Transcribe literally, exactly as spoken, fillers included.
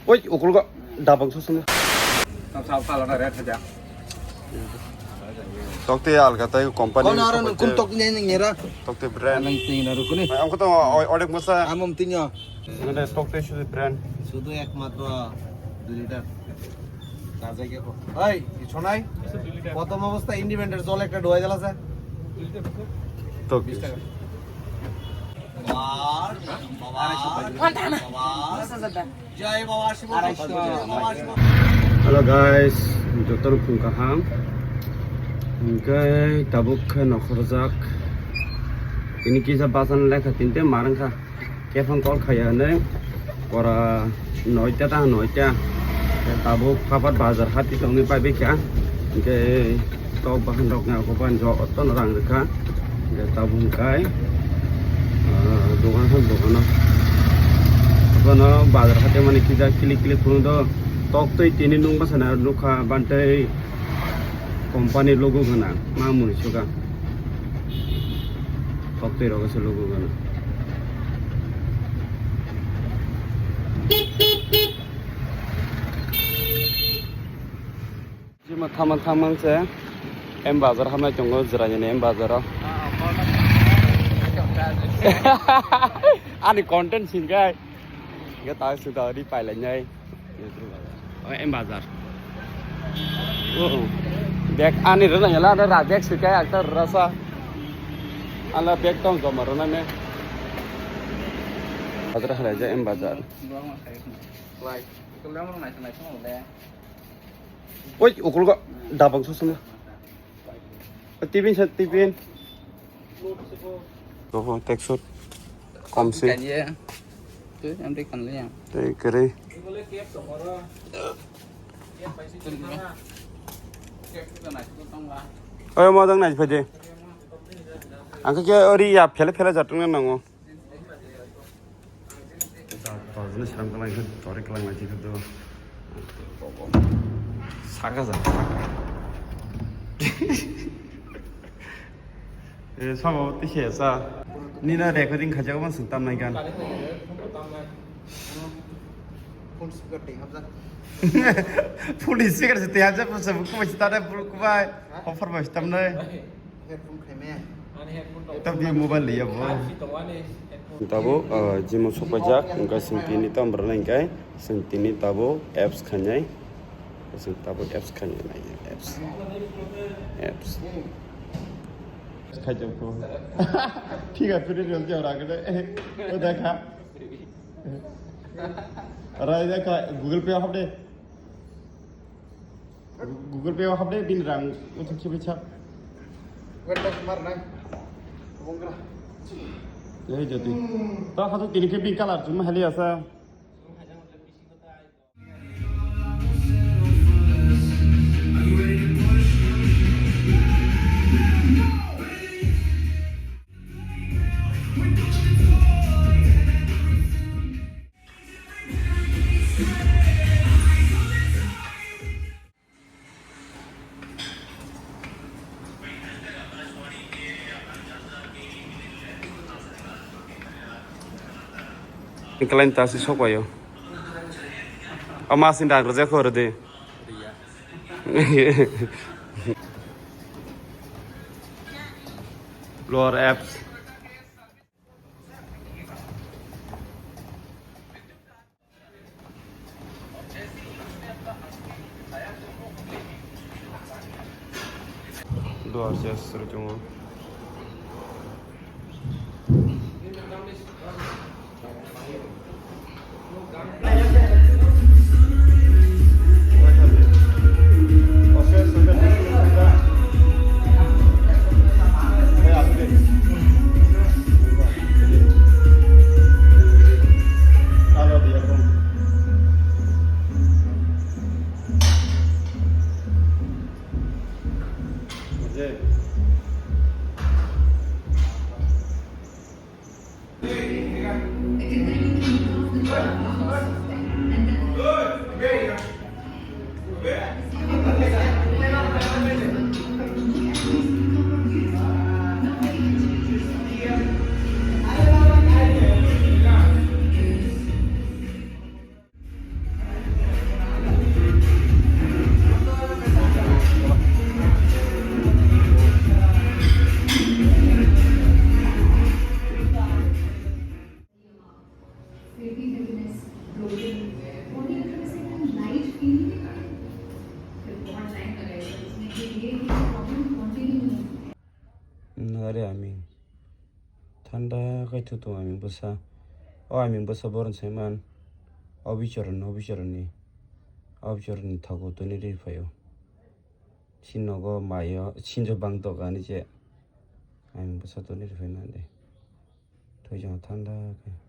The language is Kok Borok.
Oi, ukulgo dabang susungo. Tam sab kala na red haja. Tokte alga tai company. Kono aro nung kum tok nyai nung nyera. Tokte brand. Nang ting na rukuni. Ang ko to odek mosa. Amom tinyo. Ngene tokte sudu brand. Sudu ekmatro dui liter. Taja ke ko. Hai, ichonai. Koto obosta independent jol ekta duai dala sa. Tok. বিশ টাকা। বাবার, বাবার, বাবার। Hello guys, jotono phung kaham. Hingke tabuk khe nokhorjak. Ini kisa basan lekha tinte marang kha. Kephang kol khaya hwnwi pora noita ta noita. Tabuk phapat bazar hati tongwi pai bikha. Hingke tok bahan rok nang kok ban jotono rang rwkha. Hingke tabuk hingkai, ah, dogan khan dogano. Abono bazar hati mani kisa kilik kilik phunukgo. Tok twi tini nung bwsana nukha bantwi company logo gwnang ma muni suka. Tok twi rok se logo gwnang. Jima thamang thamang se M Bazar hamnai tongo, Jirani ni M Bazar o. Ani content singkai. Ge ta suda ri pailai nai. O M Bazar. O, o. Bag ani rwna yala, ada ra bag singkai, akta rasa. Ala bag tong joma rwna ne. Bazar halai ja M Bazar. Oi, ukulgo dabang susungo. Tibin sa tibin. Oho, teksut. Komsi. Kanye. Tu nanti kan liya. Tei kere. Oyo modang nai phaje. Angke ke ori ya phele phele jatung na nango. Tabuk ni seram kalang khe tori kalang lai khe do. Saka ja. Eh, sama tise sa. Nina recording khaja man sung tam nai gan. Phone speaker tei habjak. Phone speaker se tei habjak, phone se buku bai tare buku bai. Offer bai tam nai. Headphone khaimaya. Ani headphone rok. Tabdi mobile liya bo. Five G tong ani headphone. Tabo, ah, jimo sokpajak, wngkha sing tini tam rwnai hingkai, sing tini tabo apps khainai, sing tabo apps khainai, apps, apps. Khaijak ko. Thik ase, free rwng jao ragde. O dekha. Rai dekha, Google Pay hapde. Google Pay o hapde bini rang uthuk khibi chak. Wait, wait, mar nai. Bongra. Ei jati. Ta hatu tini khe bini color chuma hali asa. Kelain tasi sok wayo. Ama sin dak rejak hor de. Lower apps. Duar jas suru chungo. Nare aming. Thanda khai thutu aming bwsa. O aming bwsa boron saiman. Obichoroni, obichoroni. Obichoroni thago tuni ri phaio. Sinogo mayo, sinjo bang doga ni je. Aming bwsa tuni ri phai mande. Thoi jang thanda khai.